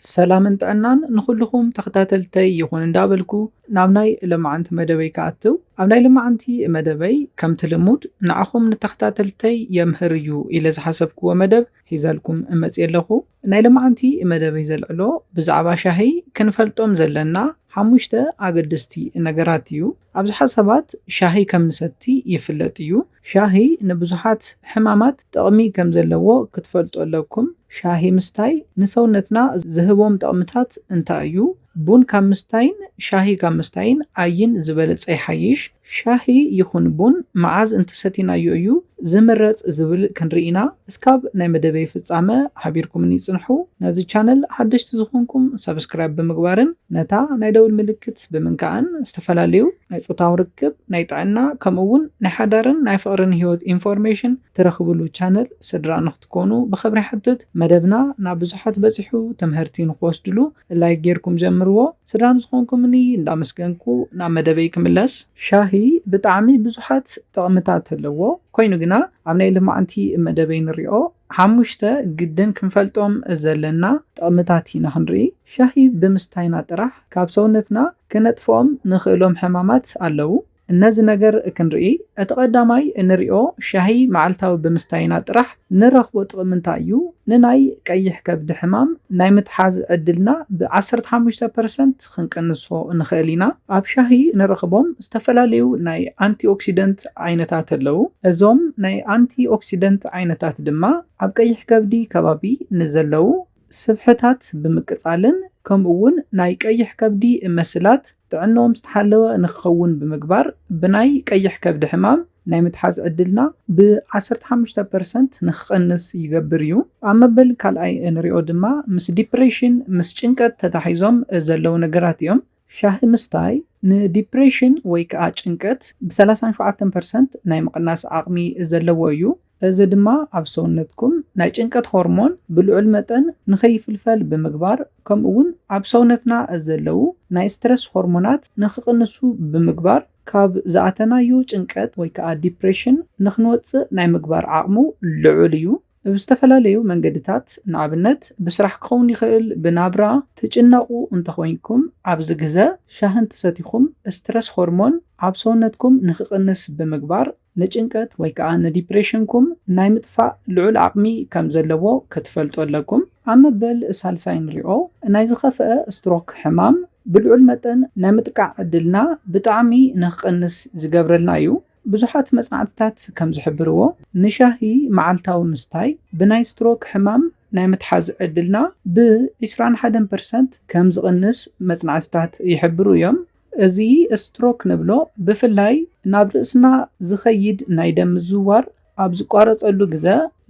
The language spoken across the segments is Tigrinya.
ሰላምን ጥዕናን ንኹልኹም ተኸታተልተይ ይኹን እንዳበልኩ ናብ ናይ ለማዓንቲ መደበይ ክኣትው። ኣብ ናይ ለማዓንቲ መደበይ ከምቲ ልሙድ ንዓኹም ንተኸታተልተይ የምህር እዩ ኢለ ዝሓሰብክዎ መደብ ሒዘልኩም እመጽእ ኣለኹ። ናይ ለማዓንቲ መደበይ ዘልዕሎ ብዛዕባ ሻሂ ክንፈልጦም ዘለና ሓሙሽተ ኣገደስቲ ነገራት እዩ። ኣብዝሓ ሰባት ሻሂ ከም ንሰቲ ይፍለጥ እዩ። ሻሂ ንብዙሓት ሕማማት ጥቕሚ ከም ዘለዎ ክትፈልጡ ኣለኩም። ሻሂ ምስታይ ንሰውነትና ዝህቦም ጥቕምታት እንታይ እዩ? ቡን ካብ ምስታይን ሻሂ ካብ ምስታይን ኣየን ዝበለጸ ይሓይሽ? ሻሂ ይኹን ቡን መዓዝ እንተሰቲናዮ እዩ ዝምረጽ ዝብል ክንርኢ ኢና። እስካብ ናይ መደበይ ፍጻመ ሓቢርኩምኒ ጽንሑ። ነዚ ቻነል ሓደሽቲ ዝኾንኩም ሰብስክራይብ ብምግባርን ነታ ናይ ደውል ምልክት ብምንካእን ዝተፈላለዩ ናይ ጾታዊ ርክብ፣ ናይ ጥዕና፣ ከምኡ እውን ናይ ሓዳርን ናይ ፍቕርን ህይወት ኢንፎርሜሽን ትረኽብሉ ቻነል ስድራ ንክትኮኑ ብኽብሪ ይሓትት። መደብና ናብ ብዙሓት በጺሑ ትምህርቲ ንክወስድሉ ላይክ ጌርኩም ጀምርዎ። ስድራ ንዝኾንኩምኒ እንዳመስገንኩ ናብ መደበይ ክምለስ። ሻሂ ብጣዕሚ ብዙሓት ጥቕምታት ኣለዎ። ኮይኑ ግና ኣብ ናይ ልማዓንቲ መደበይ ንሪኦ ሓሙሽተ ግድን ክንፈልጦም ዘለና ጥቕምታት ኢና ክንርኢ። ሻሂ ብምስታይና ጥራሕ ካብ ሰውነትና ክነጥፍኦም ንኽእሎም ሕማማት ኣለዉ። እነዚ ነገር ክንርኢ፣ እቲ ቀዳማይ እንሪኦ ሻሂ መዓልታዊ ብምስታይና ጥራሕ ንረኽቦ ጥቕሚ እንታይ እዩ? ንናይ ቀይሕ ከብዲ ሕማም ናይ ምትሓዝ ዕድልና ብ ዓሰርተ ሓሙሽተ ፐርሰንት ክንቅንሶ ንኽእል ኢና። ኣብ ሻሂ ንረኽቦም ዝተፈላለዩ ናይ ኣንቲኦክሲደንት ዓይነታት ኣለዉ። እዞም ናይ ኣንቲኦክሲደንት ዓይነታት ድማ ኣብ ቀይሕ ከብዲ ከባቢ ንዘለዉ ስብሕታት ብምቅጻልን ከምኡ እውን ናይ ቀይሕ ከብዲ መስላት ጥዕንኦም ዝተሓለወ ንክኸውን ብምግባር ብናይ ቀይሕ ከብዲ ሕማም ናይ ምትሓዝ ዕድልና ብ ዓሰርተ ሓሙሽተ ፐርሰንት ንክቐንስ ይገብር እዩ። ኣብ መበል ካልኣይ እንሪኦ ድማ ምስ ዲፕሬሽን፣ ምስ ጭንቀት ተታሒዞም ዘለዉ ነገራት እዮም። ሻሂ ምስታይ ንዲፕሬሽን ወይ ከዓ ጭንቀት ብ ሰላሳን ሸውዓተን ፐርሰንት ናይ ምቕናስ ዓቕሚ ዘለዎ እዩ። እዚ ድማ ኣብ ሰውነትኩም ናይ ጭንቀት ሆርሞን ብልዑል መጠን ንኸይፍልፈል ብምግባር፣ ከምኡ እውን ኣብ ሰውነትና ዘለዉ ናይ ስትረስ ሆርሞናት ንኽቕንሱ ብምግባር፣ ካብ ዝኣተናዮ ጭንቀት ወይ ከዓ ዲፕሬሽን ንኽንወፅእ ናይ ምግባር ዓቕሙ ልዑል እዩ። ብዝተፈላለዩ መንገድታት፣ ንኣብነት ብስራሕ ክኸውን ይኽእል፣ ብናብራ ትጭነቑ እንተኾይንኩም፣ ኣብዚ ግዘ ሻሂ እንተሰቲኹም ስትረስ ሆርሞን ኣብ ሰውነትኩም ንኽቕንስ ብምግባር ንጭንቀት ወይ ከዓ ንዲፕሬሽንኩም ናይ ምጥፋእ ልዑል ዓቕሚ ከም ዘለዎ ክትፈልጡ ኣለኩም። ኣብ መበል ሳልሳይ ንሪኦ ናይ ዝኸፍአ ስትሮክ ሕማም ብልዑል መጠን ናይ ምጥቃዕ ዕድልና ብጣዕሚ ንክቕንስ ዝገብረልና እዩ። ብዙሓት መጽናዕትታት ከም ዝሕብርዎ ንሻሂ መዓልታዊ ምስታይ ብናይ ስትሮክ ሕማም ናይ ምትሓዝ ዕድልና ብ ዕስራን ሓደን ፐርሰንት ከም ዝቕንስ መጽናዕትታት ይሕብሩ እዮም። እዚ ስትሮክ ንብሎ ብፍላይ ናብ ርእስና ዝኸይድ ናይ ደም ምዝውዋር ኣብ ዝቋረጸሉ ግዘ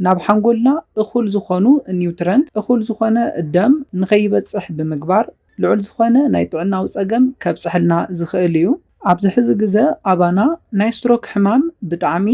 ናብ ሓንጎልና እኹል ዝኾኑ ኒውትረንት፣ እኹል ዝኾነ ደም ንኸይበጽሕ ብምግባር ልዑል ዝኾነ ናይ ጥዕናዊ ጸገም ከብጽሐልና ዝኽእል እዩ። ኣብዚ ሕዚ ግዘ ኣባና ናይ ስትሮክ ሕማም ብጣዕሚ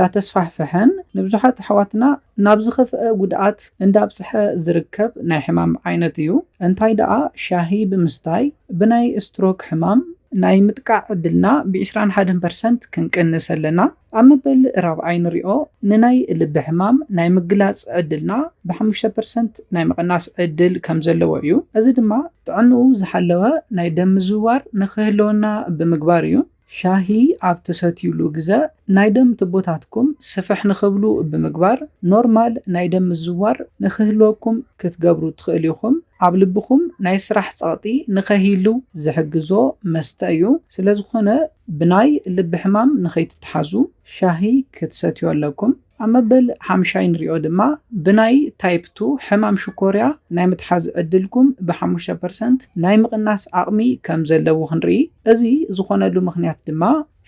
እንዳተስፋሕፈሐን ንብዙሓት ኣሕዋትና ናብ ዝኸፍአ ጉድኣት እንዳብጽሐ ዝርከብ ናይ ሕማም ዓይነት እዩ። እንታይ ደኣ ሻሂ ብምስታይ ብናይ ስትሮክ ሕማም ናይ ምጥቃዕ ዕድልና ብ ዕስራን ሓደን ፐርሰንት ክንቅንስ ኣለና። ኣብ መበል ራብዓይ ንሪኦ ንናይ ልቢ ሕማም ናይ ምግላጽ ዕድልና ብ ሓሙሽተ ፐርሰንት ናይ ምቕናስ ዕድል ከም ዘለዎ እዩ። እዚ ድማ ጥዕንኡ ዝሓለወ ናይ ደም ምዝውዋር ንክህልወና ብምግባር እዩ። ሻሂ ኣብ ትሰትዩሉ ግዘ ናይ ደም ትቦታትኩም ስፍሕ ንኽብሉ ብምግባር ኖርማል ናይ ደም ምዝውዋር ንክህልወኩም ክትገብሩ ትኽእሉ ኢኹም። ኣብ ልብኹም ናይ ስራሕ ጸቕጢ ንኸይህሉ ዝሕግዞ መስተ እዩ። ስለ ዝኾነ ብናይ ልቢ ሕማም ንኸይትትሓዙ ሻሂ ክትሰትዩ ኣለኩም። ኣብ መበል ሓምሻይ ንሪኦ ድማ ብናይ ታይፕ ቱ ሕማም ሽኮርያ ናይ ምትሓዝ ዕድልኩም ብ ሓሙሽተ ፐርሰንት ናይ ምቕናስ ዓቕሚ ከም ዘለዎ ክንርኢ። እዚ ዝኾነሉ ምኽንያት ድማ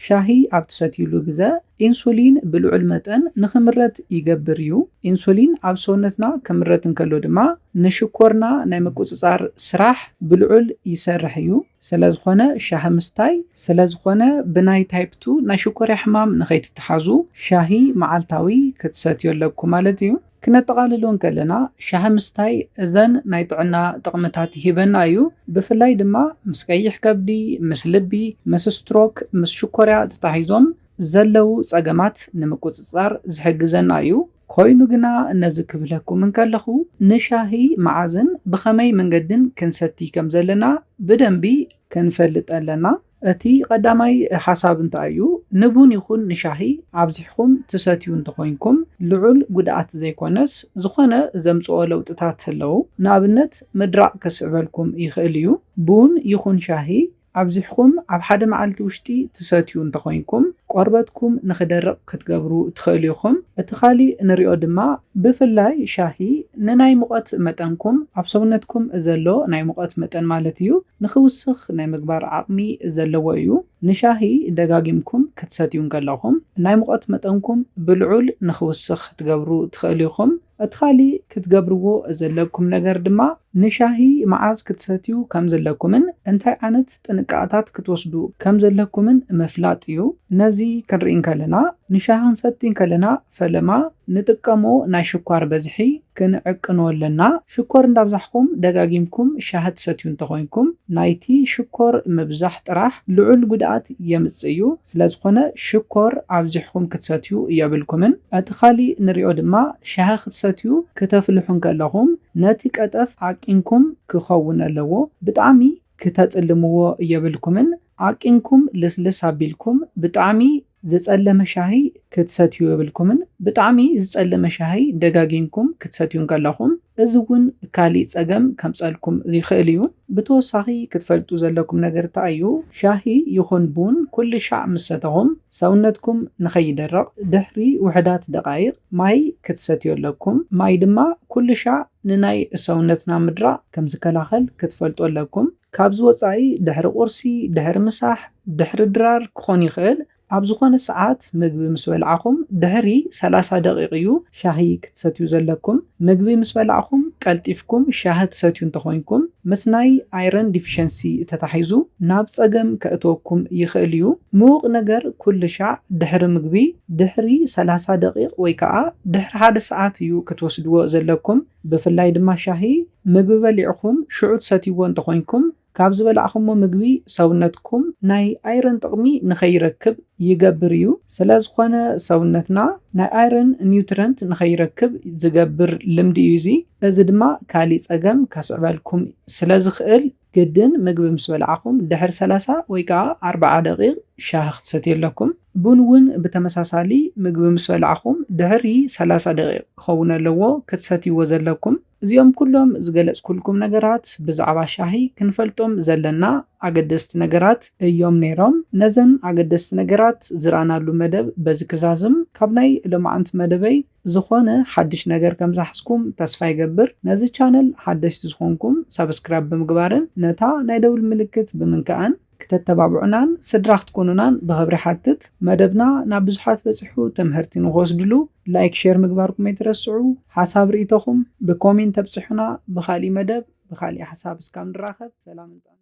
ሻሂ ኣብ ትሰትዩሉ ግዘ ኢንሱሊን ብልዑል መጠን ንኽምረት ይገብር እዩ። ኢንሱሊን ኣብ ሰውነትና ክምረት እንከሎ ድማ ንሽኮርና ናይ ምቁጽጻር ስራሕ ብልዑል ይሰርሕ እዩ። ስለ ዝኾነ ሻሂ ምስታይ፣ ስለ ዝኾነ ብናይ ታይፕ ቱ ናይ ሽኮርያ ሕማም ንኸይትትሓዙ ሻሂ መዓልታዊ ክትሰትዩ ኣለኩም ማለት እዩ። ክነጠቓልሎ እንከለና ሻሂ ምስታይ እዘን ናይ ጥዕና ጥቕምታት ይህበና እዩ። ብፍላይ ድማ ምስ ቀይሕ ከብዲ፣ ምስ ልቢ፣ ምስ ስትሮክ፣ ምስ ሽኮርያ ተታሒዞም ዘለዉ ጸገማት ንምቁጽጻር ዝሕግዘና እዩ። ኮይኑ ግና ነዚ ክብለኩም እንከለኹ ንሻሂ መዓዝን ብኸመይ መንገድን ክንሰቲ ከም ዘለና ብደንቢ ክንፈልጥ ኣለና። እቲ ቀዳማይ ሓሳብ እንታይ እዩ? ንቡን ይኹን ንሻሂ ኣብዚሕኩም ትሰትዩ እንተኾይንኩም ልዑል ጉድኣት ዘይኮነስ ዝኾነ ዘምፅኦ ለውጥታት ኣለዉ። ንኣብነት ምድራቕ ከስዕበልኩም ይኽእል እዩ። ቡን ይኹን ሻሂ ኣብዚሕኩም ኣብ ሓደ መዓልቲ ውሽጢ ትሰትዩ እንተኾይንኩም ቆርበትኩም ንኽደርቕ ክትገብሩ ትኽእሉ ኢኹም። እቲ ካሊእ ንሪኦ ድማ ብፍላይ ሻሂ ንናይ ሙቐት መጠንኩም ኣብ ሰውነትኩም ዘሎ ናይ ሙቐት መጠን ማለት እዩ ንኽውስኽ ናይ ምግባር ዓቕሚ ዘለዎ እዩ። ንሻሂ ደጋጊምኩም ክትሰትዩ እንከለኹም ናይ ሙቐት መጠንኩም ብልዑል ንኽውስኽ ክትገብሩ ትኽእሉ ኢኹም። እቲ ካሊእ ክትገብርዎ ዘለኩም ነገር ድማ ንሻሂ መዓዝ ክትሰትዩ ከም ዘለኩምን እንታይ ዓይነት ጥንቃቐታት ክትወስዱ ከም ዘለኩምን ምፍላጥ እዩ። ነዚ ክንርኢ እንከለና ንሻሂ ክንሰቲ እንከለና ፈለማ ንጥቀሞ ናይ ሽኳር በዝሒ ክንዕቅኖ ኣለና። ሽኮር እንዳብዛሕኩም ደጋጊምኩም ሻሂ ትሰትዩ እንተኾይንኩም ናይቲ ሽኮር ምብዛሕ ጥራሕ ልዑል ጉድኣት የምጽእ እዩ። ስለዝኾነ ሽኮር ኣብዚሕኩም ክትሰትዩ የብልኩምን። እቲ ካሊእ ንሪኦ ድማ ሻሂ ክትሰትዩ ክተፍልሑ እንከለኹም ነቲ ቀጠፍ ዓቂንኩም ክኸውን ኣለዎ። ብጣዕሚ ክተጽልምዎ የብልኩምን። ዓቂንኩም ልስልስ ኣቢልኩም ብጣዕሚ ዝጸለመ ሻሂ ክትሰትዩ የብልኩምን። ብጣዕሚ ዝጸለመ ሻሂ ደጋጊምኩም ክትሰትዩ እንከለኹም እዚ እውን ካሊእ ጸገም ከምጸልኩም ይኽእል እዩ። ብተወሳኺ ክትፈልጡ ዘለኩም ነገር እንታይ እዩ? ሻሂ ይኹን ቡን ኩሉ ሻዕ ምስ ሰተኹም ሰውነትኩም ንኸይደርቕ ድሕሪ ውሕዳት ደቓይቕ ማይ ክትሰትዩ ኣለኩም። ማይ ድማ ኩሉ ሻዕ ንናይ ሰውነትና ምድራቕ ከም ዝከላኸል ክትፈልጡ ኣለኩም። ካብዚ ወጻኢ ድሕሪ ቁርሲ፣ ድሕሪ ምሳሕ፣ ድሕሪ ድራር ክኾን ይኽእል። ኣብ ዝኾነ ሰዓት ምግቢ ምስ በላዕኹም ድሕሪ ሰላሳ ደቂቕ እዩ ሻሂ ክትሰትዩ ዘለኩም። ምግቢ ምስ በላዕኹም ቀልጢፍኩም ሻሂ ትሰትዩ እንተኾይንኩም ምስ ናይ ኣይረን ዲፊሸንሲ ተታሒዙ ናብ ጸገም ከእትወኩም ይኽእል እዩ። ምዉቕ ነገር ኩሉ ሻዕ ድሕሪ ምግቢ ድሕሪ ሰላሳ ደቂቕ ወይ ከዓ ድሕሪ ሓደ ሰዓት እዩ ክትወስድዎ ዘለኩም። ብፍላይ ድማ ሻሂ ምግቢ በሊዕኹም ሽዑ ትሰትይዎ እንተኾይንኩም ካብ ዝበላዕኹሞ ምግቢ ሰውነትኩም ናይ ኣይረን ጥቕሚ ንኸይረክብ ይገብር እዩ። ስለ ዝኾነ ሰውነትና ናይ ኣይረን ኒውትረንት ንኸይረክብ ዝገብር ልምዲ እዩ እዚ። እዚ ድማ ካሊእ ጸገም ከስዕበልኩም ስለ ዝኽእል ግድን ምግቢ ምስ በላዕኹም ድሕሪ ሰላሳ ወይ ከዓ ኣርብዓ ደቂቕ ሻሂ ክትሰትዩ ኣለኩም። ቡን እውን ብተመሳሳሊ ምግቢ ምስ በላዕኹም ድሕሪ ሰላሳ ደቂቕ ክኸውን ኣለዎ ክትሰትይዎ ዘለኩም። እዚኦም ኩሎም ዝገለጽኩልኩም ነገራት ብዛዕባ ሻሂ ክንፈልጦም ዘለና ኣገደስቲ ነገራት እዮም ነይሮም። ነዘን ኣገደስቲ ነገራት ዝረኣናሉ መደብ በዚ ክዛዝም ካብ ናይ ሎማዓንቲ መደበይ ዝኾነ ሓድሽ ነገር ከም ዝሓዝኩም ተስፋ ይገብር። ነዚ ቻነል ሓደሽቲ ዝኾንኩም ሳብስክራይብ ብምግባርን ነታ ናይ ደውል ምልክት ብምንካእን ክተተባብዑናን ስድራ ክትኮኑናን ብኽብሪ ሓትት። መደብና ናብ ብዙሓት በጺሑ ትምህርቲ ንኽወስድሉ ላይክ ሼር ምግባርኩም ኣይትረስዑ። ሓሳብ ርእይቶኹም ብኮሜንት ተብጽሑና። ብኻሊእ መደብ ብኻሊእ ሓሳብ እስካብ ንራኸብ ሰላም።